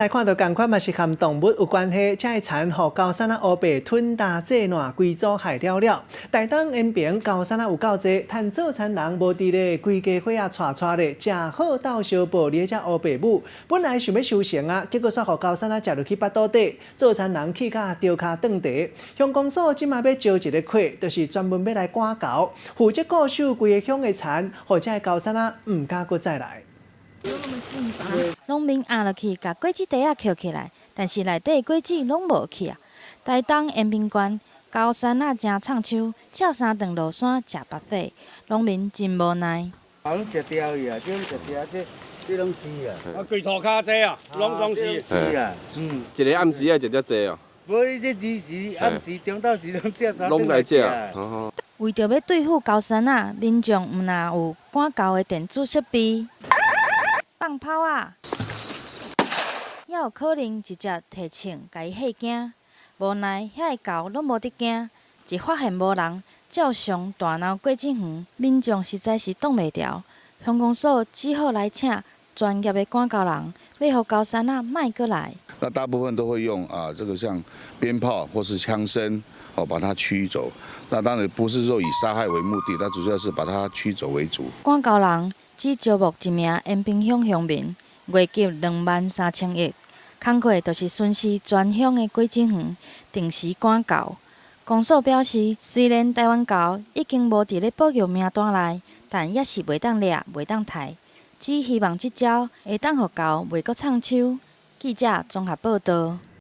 來看著仝款嘛是和動物有關係，這个蠶予高山仔烏白吞焦做爛，規組害了了。台東延平高山仔有夠濟，趁做田人無佇咧，規家伙仔𤆬𤆬咧，食好鬥相報咧遮烏白母。本來想欲收成啊，結果煞予高山仔食落去腹肚底，做田人氣甲著跤斷蹄。鄉公所這馬欲招一个客，就是專門欲來趕猴，負責固守規个鄉的田，予這个高山仔毋敢閣再來。農民壓落去，共果子袋仔抾起來，但是內底果子攏無去啊！台東延平縣高山仔誠藏秋，照三頓落山食腹火，農民真無奈。啊，攏食掉去啊，這攏食掉，這這攏死啊！啊，規塗跤濟啊，攏總死。死啊，嗯。一个暗時愛食遮濟哦。無，伊這日時、暗時、中晝時攏食三頓。攏來食。為著欲對付高山仔，民眾毋但有趕猴的電子設備。放炮仔，猶有可能直接提槍共伊嚇驚。無奈遐个猴攏無佇驚，一發現無人，照常大鬧果子園，民眾實在是擋袂牢。鄉公所只好來請專業的趕猴人，欲予高山仔莫閣來。那大部分都會用啊，這個像鞭炮或是槍聲，哦，把它驅走。那當然不是說以殺害為目的，它主要是把它驅走為主。趕猴人只招募一名延平鄉鄉民，月給23,000億，工課就是巡視全鄉的果子園，定時趕猴。公所表示，雖然台灣猴已經無佇咧保育名單內，但猶是袂當掠，袂當刣，只希望這招會當予猴袂閣藏秋。記者綜合報導。